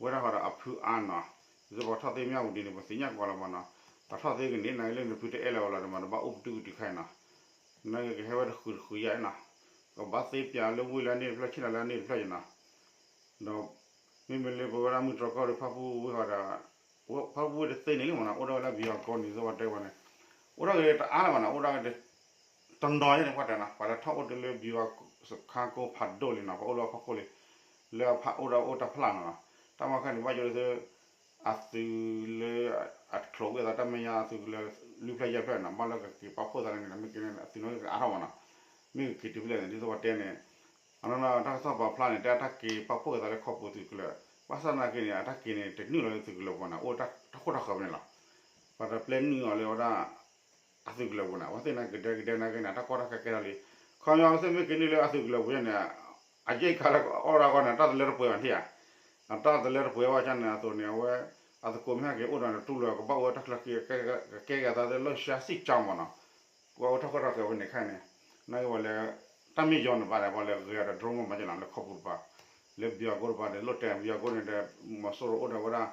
ဝဲဒၣ်ဃီဒီးအဖုအါနီၤ, ဒ်သိးပှၤထီၣ်သ့မၠၣ်ဝတံၤန့ၣ် ပသ့ၣ်ညါကီးလီၤမးနီၤ, ပှၤထီၣ်သ့ကန့ၣ် နာ်က့လၢနဖုတအဲၣ်လၢၤဝဲလီၤဒီးမး တဘၣ်အိၣ်ပတုာ်ကတုာ်ခဲအံၤနီၤ, နာ်က့ကဟဲဝဲတဃုာ်တဃုာ်ယါနီၤ, ကဘၣ်သ့ပၠးလၢဝ့ၢ်လၢန့ၣ်တဖျၢၣ် ဆ့ၣ်နီၤလၢန့ၣ်တဖျၢၣ်ယနီၤ ဒီး မ့မ့ၢ်လၢပဝဲဒၣ်မုၢ်တြီၢ်ကီၢ်ဒီး ဖၣ်ပူၣ်ဝ့ၢ်ဃီဒီး ဖၣ်ပူၣ်ဝ့ၢ်တသ့န့ၣ်လံမးနီၤ, အိၣ်ဒၣ်ဝဲလၢဘံဂီၤကိးန့ၣ် ဒ်သိးပတဲဝဲန့ၣ်, အိၣ်ဒၣ်ဂ့ၤတအါလၢၤဘၣ်နီၤ, အိၣ်ဒၣ်ဂ့ၤ တနီၤယဲန့ၣ် ပှၤတဲနီၤ, ပှၤလၢထီၣ်အိၣ်တ့ၢ်လၢဘံဂီၤစခါကိးဖးဒိၣ်လံနီၤ, ပှၤအိၣ်လၢအဖီခိၣ်လံ, လၢအဖးအိၣ်ဒီးအိၣ်တၢ်ဖျၢၣ်နီၤ, တၢ်မၤခဲန့ၣ် ဘၣ်ယိၣ်လၢ အသုးလၢ အချိးဝဲအသးတၢ်မဲာ်ညါအသုးကလၢၤလွံၢ်ဖျၢၣ်ယဲၢ်ဖျၢၣ်နီၤ, ဘၣ်လၢကက့ၤပာ်ဖှိၣ်သးလၢန့ၣ် မ့ၢ်က့ၤန့ၣ် အသုးနီၣ်ဂံၢ်ကအါထီၣ်မးနီၤ, မ့ၢ်ကက့ၤတုၤဖဲလဲၣ်န့ၣ် ဒ်သိးပတဲန့ၣ် အနီၢ်နီၢ်တၢ်ကစီၣ်ပာ်ဖျါန့ၣ် တဲအတၢ်က့ၤပာ်ဖှိၣ်က့ၤသးလၢခီပူၤသုးကလၢၤ, ဘၣ်ဆၣ်သနာ်က့န့ၣ် အတၢ်က့ၤန့ၣ် တနုာ်လီၤလၢသုးကလၢၤပူၤန့ၣ် အိၣ်တၢ်ခိၣ်တၢ်ဃၢၤဖဲန့ၣ်လီၤ, ပှၤတပျဲနုာ်အီၤလၢဝဲဒၣ် အသုးကလၢၤပူၤန့ၣ် အဝဲသ့ၣ်န့ၣ်ကဒဲကဒဲနာ်က့န့ၣ် အတၢ်ကီတၢ်ခဲကဲထီၣ်လံ, ခီပညီအဝဲသ့ၣ်မ့ၢ်က့ၤနုာ်လၢအသုးကလၢၤပူၤန့ၣ် အယဲၢ်ကါလၢအီၣ်ဒၣ်ဂီၢ်န့ၣ် အတၢ်တလၢတပှဲၤဘၣ်ထံၣ်ဧါ, အတၢ်တလၢတပှဲၤဘၣ်ဆၣ်န့ၣ် အသိးန့ၣ် အဝဲ အသကိးမ့ၢ်ဟဲက့ၤအိၣ်ဒီးန့ၣ် တူၢ်လိာ်ကဘၣ်အိၣ်ဝဲတၢ်ချၢက့ၤ ကကဲက့ၤအသးသ့ၣ်လၢရှါစံၣ်ကၠီမးနီၤ, ပှၤအိၣ်ထီၣ်ခီၣ်ထီၣ်ကဲဝဲန့ၣ်ခါန့ၣ်, နာ်က့ပှၤလဲၤ, တၢ်မ့ၢ်ယီၤန့ၣ်ဘၣ်ဒီး ပှၤလဲၤဂဲၤဒီး drone မ့ၢ်မၤကနီၤ လၢခီပူၤတပၤ, လၢဘံယီၤကိတပၤဒီး လိၣ်တဲဘံယီၤကိန့ၣ်ဒီး, မီၤစိရိၤအိၣ်ဒီးဝဲဒၣ်,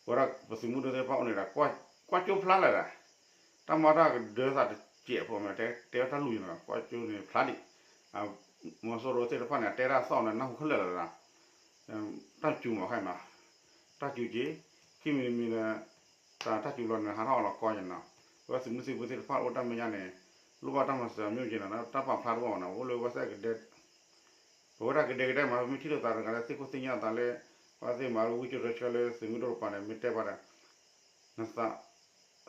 ဝဲဒၣ်ပသုးမုၢ်ဒိၣ်သ့ၣ်တဖၣ်အိၣ်န့ၣ်ဒီး, ကွၢ်ကၠိဖျါလၢၤဒီး, တၢ်မၤတၢ်ကဒၢသးတစဲးဖိမ့ၢ် တဲဝဲတၢ်လူၤယနီၤ ကွၢ်ကၠိန့ၣ်ဖျါဒံး, မီၤစိရိၤသ့ၣ်တဖၣ်န့ၣ် အတဲဒၣ်သီၣ်န့ၣ် နၢ်ဟူခဲလၢာ်လီၤဒီး, တၢ်စူၤမးခါနီၤ, တၢ်စူၤက့ၤ, ခံမံၤတမံၤဒီး, တၢ်စူၤလီၤန့ၣ် ဟးထီၣ်အီၤလီၤကီယနီၤ, ပဝဲသုးမုၢ်သံၣ်ဘိသ့ၣ်တဖၣ်အိၣ်တၢ်မဲာ်ညါန့ၣ်, လိၣ်ဘၣ်တၢ်မၤစၢၤမ့ၢ်က့ၤနီၤ တၢ်ပာ်ဖျါတအိၣ်နီၤ အိၣ်လၢဝဲသ့ၣ်ကဒဲ ပဝဲဒၣ်ကဒဲကဒဲမး မ့ၢ်ထံၣ်လိာ်သးတဂၤလၢသ့ၣ်ခိၣ်သ့ၣ်ညါသးလၢ, ပှၤသ့ၣ်မၤလၢဝံကၠိတဆၢလၢသုးမုၢ်ဒိၣ်တပၤန့ၣ် မ့ၢ်တဲဘၣ်ဒီး,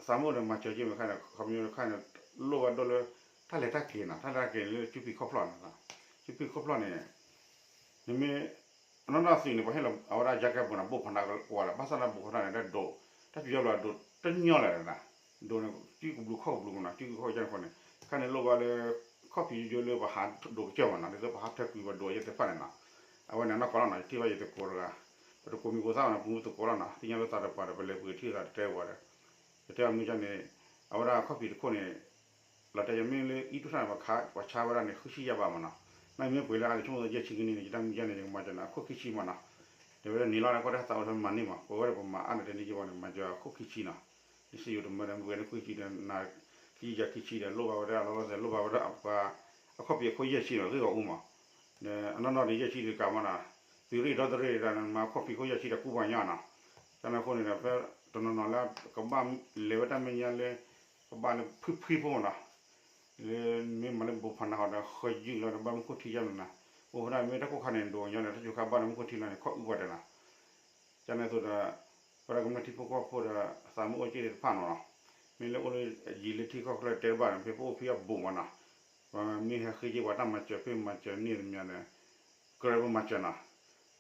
သးမုၣ်ဒီးမၤစၢၤက့ၤမ့ၢ်ခါန့ၣ် ခီပညီတခါန့ၣ်, လိၣ်ဘၣ်ဒိၣ်လၢ, တၢ်လဲၤတၢ်က့ၤနီၤ တၢ်လဲၤတၢ်က့ၤလၢကၠူဖံးခီၣ်ဖျီၣ်န့ၣ်, ကၠူဖံးခီၣ်ဖျီၣ်န့ၣ်, နမ့ၢ်, အနီၢ်နီၢ်သံးန့ၣ် ပှၤဟ့ၣ်လီၤအဝဲဒၣ်ယါကဲပူၤန့ၣ် ဘိၣ်ဖးနးကဝးလၢၤ ဘၣ်ဆၣ်န့ၣ်ဘိၣ်ဖးနးန့ၣ် တၢ်ဒိၣ်, တၢ်စူၤယါဘျီဒိၣ်တညီလၢၤဒီး, ဒိၣ်န့ၣ် ကၠူကဘျုးခီၣ်ကဘျုးမနီၤ ကၠူကခီၣ်ယါန့ၣ်ဃီန့ၣ်, ခါန့ၣ်လိၣ်ဘၣ်လၢ, ခီၣ်ဖံးယိယိလၢပဟးဒိၣ်ကစၢၢ်မနီၤ ဒ်သိးပဟးထၢကွံာ်ပဒိၣ်ယဲၢ်သ့ၣ်တဖၣ်န့ၣ်နီၤ, အဝဲန့ၣ်နီၢ်ကီၢ်လီၤနီၤ ယထံၣ်ဘၣ်ယသကိးတဂၤ, ပတကိးမံၤကိးသၣ်ဘၣ်နီၤ ပမူသကိးလီၤနီၤ သ့ၣ်ညါလိာ်သးတပၤဒီး ပလဲၤပှ့ၤထံၣ်သးတတဲဝဲဒီး, ပတဲအမ့ၢ်ကန့ၣ်, အဝဲဒၣ်ခီၣ်ဖံးတခိၣ်န့ၣ်, လီၤတဲာ်ယမ့ၢ်လၢအံၣ်တူၢ်ထၣ်န့ၣ် ပှၤဆါဝဲဒၣ်န့ၣ် ဃုဆံယဲၢ်ဘးမနီၤ, နမ့ၢ်ပှ့ၤလၢအါန့ၣ်ဆိကမိၣ်ယဲၢ်ဆံကနံၣ်န့ၣ် ယတၢ်မ့ၢ်ကန့ၣ် ယကမၤစၢၤန့ၣ် အခိၣ်ခံဆံမနီၤ, တဲဝဲဒၣ်န့ၣ်လီၤ နကွၢ်တၢ်သးအိၣ်ထဲမၤန့ၢ်မး ပဝဲဒၣ်ပမၤအါန့ၣ်တန့ၢ်က့ၤဘၣ်န့ၣ် မၤစၢၤအခိၣ်ခံဆံနီၤ, လၢစံယိၤတမၢဒီး မ့ၢ်ပှ့ၤန့ၣ်ခိၣ်ခံဆံဒီးနၤ, ခံဆံယဲၢ်ခံဆံဒီး လိၣ်ဘၣ်ဝဲဒၣ်လီၤလီၤဆဲး လိၣ်ဘၣ်ဝဲဒၣ်ပှၤ, အခီၣ်ဖံးအခိၣ်ယဲၢ်ဆံဒီး ဂ့ၢ်ဂီၢ်အူမး, ဒီးအနီၢ်နီၢ်ဒီးယဲၢ်ဆံတကးမနီၤ, သုးရ့ၣ်ဒီသရ့ၣ်ဒီး နမၤခီၣ်ဖံးခိၣ်ယဲၢ်ဆံဒီးကူပှၤညီနီၤ, တၢ်န့ၣ်အဃိန့ၣ်ဒီး ဖဲတနီၤနီၤလၢကဘၣ်လဲၤဝဲတၢ်မဲာ်ညါလၢ, ကဘၣ်လၢဖုဖှံဖိမနီၤ, လၢမ့ၢ်မၤလၢဘိးဖးနးဟီဒီး ဃီယုၢ်လီၤဒီးဘၣ်မူခိၣ်ထံယါမနီၤ, အိၣ်ဝဲဒၣ်မ့ၢ်တၢ်ကိၢ်ခါန့ၣ် ဒိၣ်ကညီဒီး တၢ်စူၤခါဘၣ်န့ၣ် မူခိၣ်ထံလီၤန့ၣ် ခီၣ်အုၣ်ပှၤတဲနီၤ ကန့ၣ်အသိးဒီး, ပဝဲဒၣ်ကမျၢၢ်ထံဖိကီၢ်ဖိဒီး သးမုၣ်အိၣ်က့ၢ်သ့ၣ်တဖၣ်နီၤ, မ့ၢ်လၢအိၣ်လၢယံၤလၢထံကီၢ်ချၢတဲတဘၣ်န့ၣ် ဖဲပအိၣ်ဖဲအဘူးမနီၤ, ပမ့ၢ်ဟဲဃ့က့ၤပှၤတၢ်မၤစၢၤ ဖဲမၤစၢၤန့ၢ်တမံၤန့ၣ်, ကြၢးပမၤစၢၤနီၤ,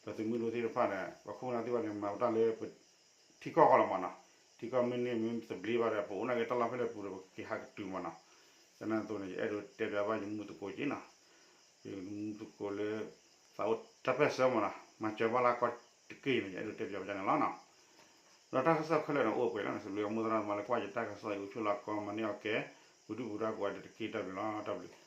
ပသုးမုၢ်ဒိၣ်သ့ၣ်တဖၣ်န့ၣ် ပှၤခိၣ်ပနၢ်သ့ၣ်တဖၣ်န့ၣ် မၤပတၢ်လၢပ, ထံကီၢ်ဃီလီၤမနီၤ, ထံကီၢ်မ့ၢ်န့ၢ်မ့ၢ်သဘျ့ဘၣ်ဒီး ပအိၣ်နာ်က့ၤတၢ်လီၢ်ဖဲလဲၣ်ပူၤဒီး ပက့ၤဟးကတုၤမနီၤ, ကန့ၣ်အသိးန့ၣ် ယအဲၣ်ဒိးတဲပၠးဘၣ်ယမူသကိးက့နီၤ ယမူသကိးလၢ, သးအိၣ်တၢ်ပၢၢ်ဆၢမနီၤ မၤစၢၤဘၣ်လၢကီၢ်တက့ၢ်န့ၣ် ယအဲၣ်ဒိးတဲပၠးပကန့ၣ်လီၤနီၤ, ဒီးတၢ်ကစီၣ်ခဲလၢာ်န့ၣ်အိၣ်ပှဲၤလီၤန့ၣ် စံးဘျုးအမိၢ်သရၣ်သမါလၢကွၢ်ယတၢ်ကစီၣ်အံၤ အိၣ်ဆူၣ်လီၤကီမၤန့ၢ်အီၣ်ကဲ, ပဒုၣ်ပဒါကိးဂၤဒဲးတက့ၢ် တၢ်ဘျုးလီၤ တၢ်ဘျုး.